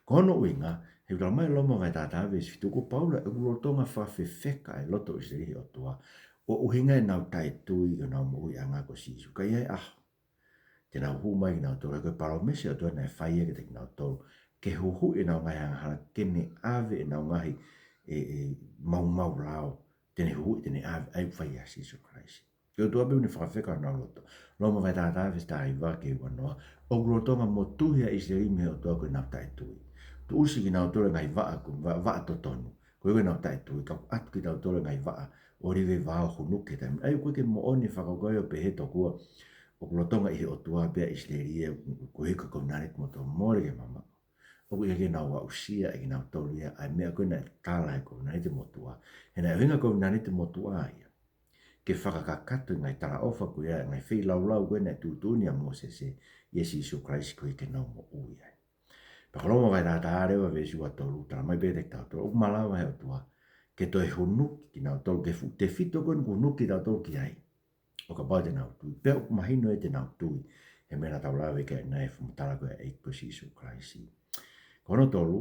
Ko hono ʻuhinga, he ʻoku talamai ʻe Loma vahe taha taha veesi fitu, ko Paula ʻoku lolotonga fakafefeka e loto ʻo ʻIsileli he ʻOtua, ʻo ʻuhinga ʻenau taʻetui ki honau moʻuiʻanga ko Sīsū. Ka ʻi ai e ʻaho te nau hū mai kinautolu, he ko e palōmesi ʻa e ʻOtua naʻe fai ia kiate kinautolu, ke huhuʻi ʻenau ngaahi angahala, ke ne ʻave ʻenau ngaahi ʻe, ʻe, maumau lao, te ne huhuʻi, te ne ʻave, ʻa ia ʻoku fai ʻia Sīsū Kalaisi. Ko e ʻOtua pē ʻoku ne fakafefeka honau loto. Loma vahe taha taha veesi taha hiva ki he ua noa, ʻoku lolotonga motuhi ʻa ʻIsileli mei he ʻOtua ko ʻenau taʻetui. Tuʻusi kinautolu e ngaahi vaʻa, ko e va-, vaʻa totonu. Ko ia ko ʻenau taʻetui, ka ʻoku ʻatu kinautolu e ngaahi vaʻa ʻōlive vao hunuki he taimi. ʻA ia ʻoku ʻikai ke moʻoni e fakakaukau ia ʻo pehē tokua ʻoku lolotonga ʻi he ʻOtua pē ʻa ʻIsileli ia, koeʻuhi ko e kovinānite motuʻa, mole ke mamaʻo. ʻOku ʻikai ke nau aʻusia ʻe kinautolu ia ʻa e meʻa ko ē naʻe tala he kovinānite motuʻa. He naʻe ʻuhinga e kovinānite motuʻa ia ke fakakakato e ngaahi talaʻofa ko ia, e ngaahi feilaulau ko ē naʻe tuʻutuʻuni ʻa Mōsese, ʻia Sīsū Kalaisi koeʻuhi ke nau moʻui ai. Pea ko Loma vahe taha taha leva veesi ua tolu, talamai pē kiate kitautolu, ʻoku malava ʻe he ʻOtua ke toe hunuki kinautolu ki he fuʻu tefito ko eni kuo hunuki kitautolu ki ai, ʻo kapau te nau tui. Pea ʻoku mahino ē te nau tui he meʻa naʻa tau lave ki ai ʻanenai, fakamatala ko ē ʻa e ʻEiki ko Sīsū Kalaisi. Ko hono tolu,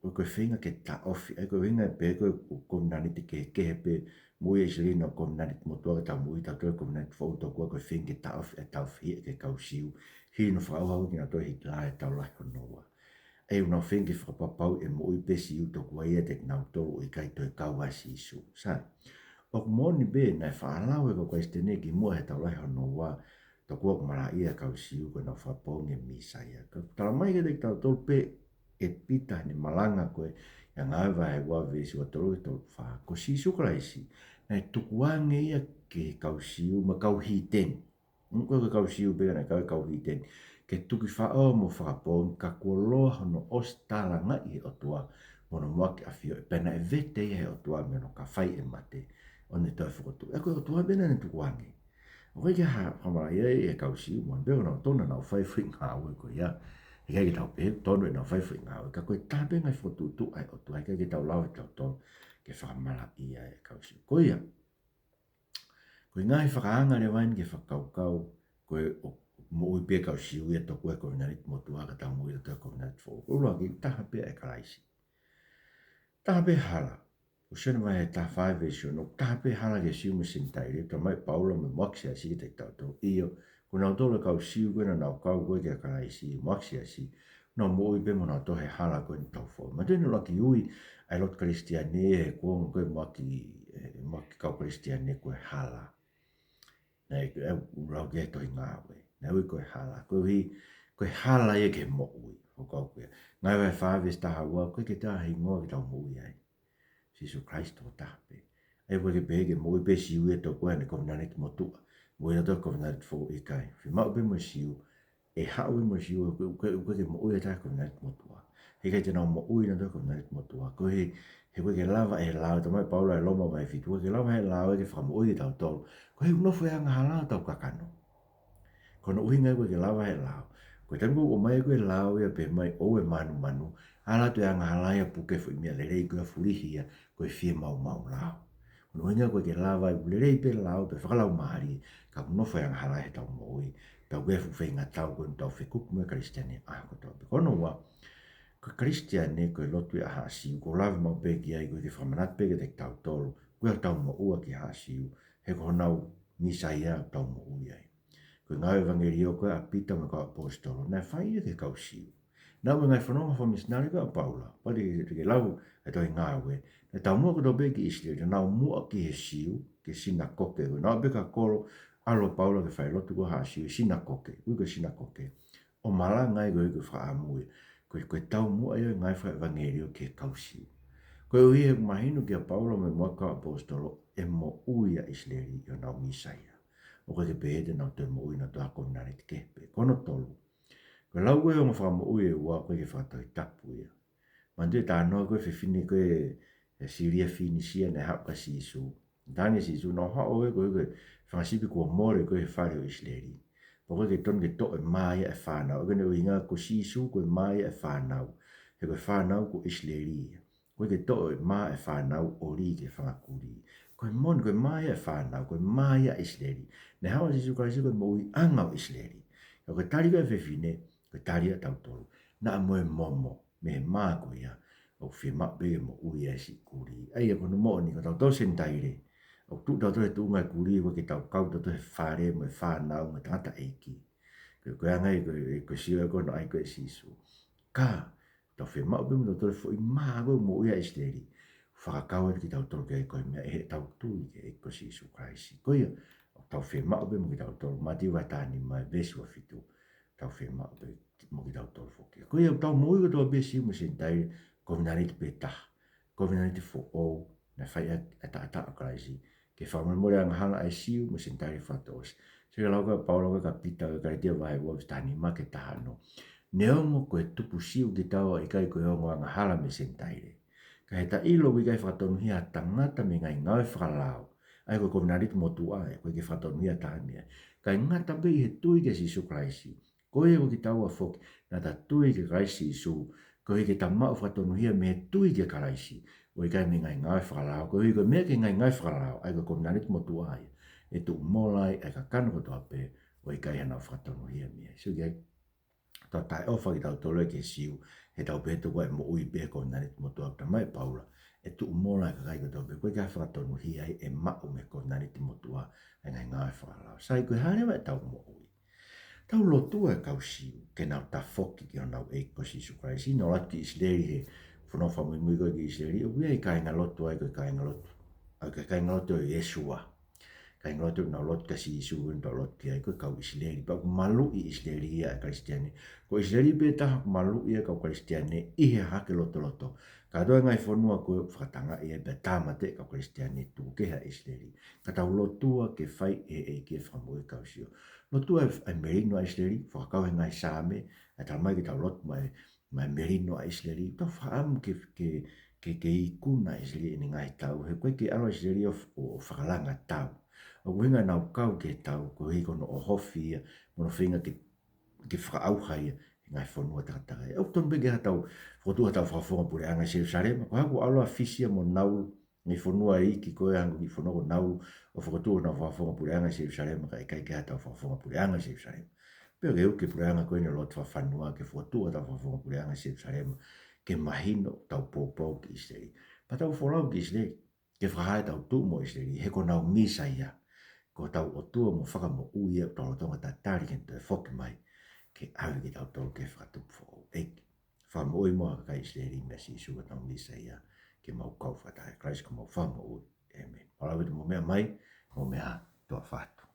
ko e, ko e feinga ke taʻofi, ʻa ia ko e ʻuhinga pē ko ē ʻoku kovinānite kehekehe pē, moʻui ʻa ʻIsileli ʻi he kovinānite motuʻa, ka tau moʻui tautolu he kovinānite foʻou tokua, ko e feinga ke taʻofi ʻetau fehiʻa ki he kau Siu, Hili hono fakaʻauha ko ē kinautolu ʻe Hitilā he taʻu lahi hono ua. ʻA ia ʻoku nau feinga ke fakapapauʻi ʻe moʻui pē Siu tokua ia ʻiate kinautolu ʻoku ʻikai toe kau ai ʻa Sīsū. Sai. ʻOku moʻoni pē naʻe faʻa lau ʻe he kau Kalisitiane kimuʻa he taʻu lahi hono ua, tokua ʻoku malaʻia e kau Siu ko ʻenau fakapoongi e Mīsaia. Ka ʻoku tala mai kiate kitautolu pē ʻe Pita heʻene malanga ko ē ʻia Ngāue vahe ua veesi ua tolu ki he tolu fā, ko Sīsū Kalaisi naʻe tukuange ia ki he kau Siu mo e kau hīteni. Mm, ko e kau Siu pē naʻe kau, e kau hīteni, ke tuki faʻo mo fakapoongi, ka kuo loa hono ʻosi talangaʻi ʻe he ʻOtua mo hono muʻaki ʻafioʻi, pea naʻe vete ia ʻe he ʻOtua mei hono ka fai ʻe mate ʻo ne toe fokotuʻu. ʻA ia ko e ʻOtua pē naʻa ne tukuange. ʻOku ʻikai ke ha-, fakamalaʻia ia ʻe he kau Siu, moʻoni pē ʻoku nau tonu ʻenau fai e foʻi ngāue ko ia. ʻIkai ke tau pehē tonu ʻenau fai e foʻi ngāue, ka ko e taha pē ngaahi fokotuʻutuʻu ʻa e ʻOtua, ʻikai ke tau lava ʻe kitautolu ke fakamalaʻia e kau Siu. Ko ia, ko e ngaahi fakaanga leva eni ke fakakaukau, ko e ʻoku moʻui pē kau Siu ia tokua he Kovinānite Motuʻa ka tau moʻui ʻi he Kovinānite Foʻou. Ko e ʻuluaki, taha pē ʻa Kalaisi. Taha pē hala. ʻOku Sione vahe taha fā veesi ono, taha pē hala ki he Siu mo e Senitaile, talamai ʻe Paula mo e muʻaki siasi kiate kitautolu. ʻIo, ko kinautolu e kau Siu ko ē naʻa nau kau ko ē kia Kalaisi, muʻaki siasi, nau moʻui pē mo nautolu he hala ko eni ʻoku tau foʻou. Manatuʻi naʻe ʻuluaki ui ʻa e lotu Kalisitiane he kuonga ko ē muʻaki, e, muʻaki kau Kalisitiane ko e hala. Naʻe, e, ʻoku lau ki ai e tohi Ngāue. Naʻe ui ko e hala. Koeʻuhi, ko e hala ia ki he moʻui. ʻOku ʻikai ko e. Ngāue vahe fā veesi taha ua, ʻoku ʻikai ke ʻi ai ha hingoa ke tau moʻui ai. Sīsū Kalaisi tokotaha pē. ʻA ia ʻoku ʻikai ke pehē ke moʻui pē Siu ia tokua he Kovinānite Motuʻa, moʻui ʻi he Kovinānite Foʻou, ʻikai. Fiemaʻu pē mo e Siu, ʻe haʻu ia mo e Siu, ʻoku, ʻoku, ʻoku ʻikai ke moʻui ʻi he Kovinānite Motuʻa. He ʻikai te nau moʻui ʻi he Kovinānite Motuʻa. Koeʻuhi, he ʻoku ʻikai ke lava ʻe he lao, talamai ʻe Paula ʻi Loma vahe fitu, ʻoku ʻikai ke lava ʻe he lao ia ke fakamoʻui kitautolu. Koeʻuhi ʻoku nofo e angahala ʻo hotau kakano. Ko hono ʻuhinga ʻoku ʻikai ke lava ʻe he lao. Ko e taimi ʻoku ʻomai ko ē e lao ia pehē mai ʻoua ʻe manumanu, ala atu e angahala ia ʻo puke e foʻi meʻa lelei ko ia ʻo fulihi ia ko e fiemaʻu maʻulalo. Ko hono ʻuhinga ʻoku ʻikai ke lava ai, ʻoku lelei pē e lao pea fakalaumālie, ka ʻoku nofo e angahala ʻi heʻetau moʻui, pea ʻoku ʻi ai e fuʻu feingatau ko ē ʻoku tau fekuki mo e Kalisitiane ʻaho kotoa pē. Ko hono ua, ko e Kalisitiane ko e lotu ia ʻa Haʻa Siu, ʻoku lave maʻu pē ki ai, ʻoku ʻikai ke fakamanatu pē kiate kitautolu ko ʻetau moʻua ki Haʻa Siu, he ko honau Mīsaia ʻoku tau moʻui ai. Ko e ngāue ʻevangeliō ko ē ʻa Pita mo e kau ʻaposetolo, naʻe fai ia ki he kau Siu. Naʻa mo e ngaahi fononga fakamisinale ko ē ʻa Paula, pea te ke, te ke lau e tohi Ngāue, naʻe taumuʻa kotoa pē ki ʻIsileli, naʻa nau muʻa ki he Siu, ki he sinakoke, ko e naʻa nau ō pē ki ha kolo, ʻalu ʻa Paula ke fai e lotu ko ē ʻa Haʻa Siu ʻi he sinakoke, ui ko e sinakoke, ʻo malanga ai koeʻuhi ko e fakaʻamu ia. Ko e, ko e taumuʻa ia e ngāue fakaʻevangeliō ki he kau Siu. Koeʻuhi he ʻoku mahino kia Paula mo e muʻaki kau ʻaposetolo ʻe moʻui ʻa ʻIsileli ʻi honau Mīsaia. ʻOku ʻikai ke pehē te nau toe moʻui nautolu he kovinānite kehe pē. Ko hono tolu, ko e lau ko ē e ongo fakamoʻui ʻe ua, ʻoku ʻikai ke fakatohitapu ia. Manatuʻi e talanoa ko ē e fefine ko ē ʻi Sīlia Finisia naʻe haʻu kia Sīsū. Talaange ʻe Sīsū, naʻa ku haʻu au koeʻuhi ko e fanga sipi kuo mole ko ē he fale ʻo ʻIsileli. Pea ʻoku ʻikai ke tonu ke toʻo e mā ia ʻa e fānau. ʻA ia ko hono ʻuhinga ko Sīsū ko e mā ia ʻa e fānau. He ko e fānau ko ʻIsileli ia. ʻOku ʻikai ke toʻo e mā ʻa e fānau ʻo lī ki he fanga kulī. Ko e moʻoni, ko e mā ia ʻa e fānau, ko e mā ia ʻa ʻIsileli. Naʻe haʻu ʻa Sīsū Kalaisi ko e moʻuiʻanga ʻo ʻIsileli. Ka ko e tali ko ē ʻa e fefine, ko e tali ia ʻatautolu. Naʻa mo e momo mei he mā ko ia, ʻoku fiemaʻu pē ke moʻui ai e siʻi kulī. ʻA ia ko hono moʻoni, ko tautolu Senitaile, ʻoku tuʻu tautolu he tuʻunga e kulī, ʻoku ʻikai ke tau kau tautolu he fale mo e fānau mo e tangataʻeiki. Ko e, ko e anga ia ko e, ko e sio ko ē naʻe ʻai ko ē ʻe Sīsū. Ka, tau fiemaʻu pē mo tautolu e foʻi mā ko ē ʻoku moʻui ai ʻa ʻIsileli. Fakakau atu kitautolu ki ai ko e meʻa ʻi heʻetau tui ki he ʻEiki ko Sīsū Kalaisi. Ko ia, ʻoku tau fiemaʻu pē mo kitautolu, Mātiu vahe taha nima veesi ua fitu. Tau fiemaʻu pē mo kitautolu foki. Ko ia, ʻoku tau moʻui kotoa pē Siu mo Senitaile, kovinānite pē taha. Kovinānite foʻou, naʻe fai ʻaki e taʻataʻa ʻo Kalaisi, ke fakamolemole angahala ʻa e Siu mo Senitaile fakatouʻosi. Sio ki he lau ko ē ʻa Paula ko ē kia Pita, ko e Kalētia vahe ua veesi taha nima ki he taha ono. Neongo ko e tupu Siu kitaua, ʻikai ko e ongo angahala mei he Senitaile. Ka he ta ʻilo ʻoku ʻikai fakatonuhia ha tangata mei he ngaahi ngāue fakalao. ʻA ia ko e kovinānite motuʻa ia, ʻoku ʻikai ke fakatonuhia ha taha mei ai. Kae ngata pē ʻi he tui kia Sīsū Kalaisi. Ko ia ko kitaua foki, naʻa ta tui kia Kalaisi Sīsū, koeʻuhi ke ta maʻu fakatonuhia mei he tui kia Kalaisi, ʻo ʻikai mei he ngaahi ngāue fakalao, koeʻuhi ko e meʻa ki he ngaahi ngāue fakalao, ʻa ia ko e kovinānite motuʻa ia, ʻe tuʻu mola ai ʻa e kakano kotoa pē, ʻo ʻikai haʻanau fakatonuhia mei ai. Sio ki ai, tau taʻeʻofa kitautolu ia ki he Siu, he tau pehē tokua ʻe moʻui pē he kovinānite motuʻa, talamai ʻe Paula, ʻe tuʻu mola e kakai kotoa pē, ʻoku ʻikai fakatonuhia ai, ʻe maʻu mei he kovinānite motuʻa ʻa e ngaahi ngāue fakalao. Sai, ko e hā leva ʻetau moʻui? Tau lotua e kau Siu ke nau tafoki ki honau ʻEiki ko Sīsū Kalaisi. Nau ʻalu atu ki ʻIsileli he fonua fakamuimui ko ē ki ʻIsileli, ʻoku ʻi ai e kāingalotu ai ko e kāingalotu, ʻa e kāingalotu ʻo Iesua. Kāingalotu naʻa nau lotu kia Sīsū, ʻo nau lotu ki ai ko e kau ʻIsileli. Pea ʻoku maluʻi ʻi ʻIsileli ia e Kalisitiane. Ko ʻIsileli pē taha ʻoku maluʻi ai e kau Kalisitiane ʻi he hahake lotoloto. Kātoa e ngaahi fonua ko ē ʻoku fakatangaʻi ai pea tāmateʻi e kau Kalisitiane tuku kehe ʻa ʻIsileli. Ka tau lotua ke fai ʻe he ʻEiki e fakamoʻui e kau Siu. Lotua e, e melino ʻa ʻIsileli, fakakau he ngaahi Saame, ʻa e talamai ke tau lotu maʻa e, maʻa e melino ʻa ʻIsileli, tau fakaʻamu ke, ke, ke, ke ikuna ʻa ʻIsileli ʻi heʻene ngaahi tau, he ʻoku ʻikai ke ʻalu ʻa ʻIsileli ʻo, ʻo, ʻo fakalanga tau. ʻOku ʻuhinga ʻenau kau ki he tau, koeʻuhi ko hono ʻohofi ia, mo hono feinga ke, ke fakaʻauha ia ʻi he ngaahi fonua takatakai. ʻOku tonu pē ke ʻi ai haʻatau, fokotuʻu haʻatau fakafofonga puleʻanga ʻi Selusalema, ko e hā ʻoku ʻalu ʻa Fisi ia mo Naulu, ngaahi fonua iiki ko ē hangē ko e kiʻi fonua ko Naulu, ʻo fokotuʻu honau fakafofonga puleʻanga ʻi Selusalema, kae ʻikai ke ʻi ai haʻatau fakafofonga puleʻanga ʻi Selusalema. Pea ke uke puleʻanga ko eni ʻo lotu fakafonua ke fokotuʻu haʻatau fakafofonga puleʻanga ʻi Selusalema, ke mahino ʻetau poupou ki ʻIsileli. Pea tau folau ki ʻIsileli, ke fakahā ʻetau tuʻu mo ʻIsileli, he ko honau Mīsaia, ko hotau ʻOtua mo Fakamoʻui ia ʻoku tau lolotonga tatali ki heʻene toe foki mai, ke ʻave kitautolu ki he fakatupu foʻou. ʻEiki, fakamoʻui muʻa e kakai ʻIsileli meia Sīsū ko hotau Mīsaia, ke mau kau fakataha ʻia Kalaisi ko homau Fakamoʻui. ʻĒmeni. Mālō ʻaupito mou meʻa mai, mou meʻa ā, tuʻa ʻofa atu.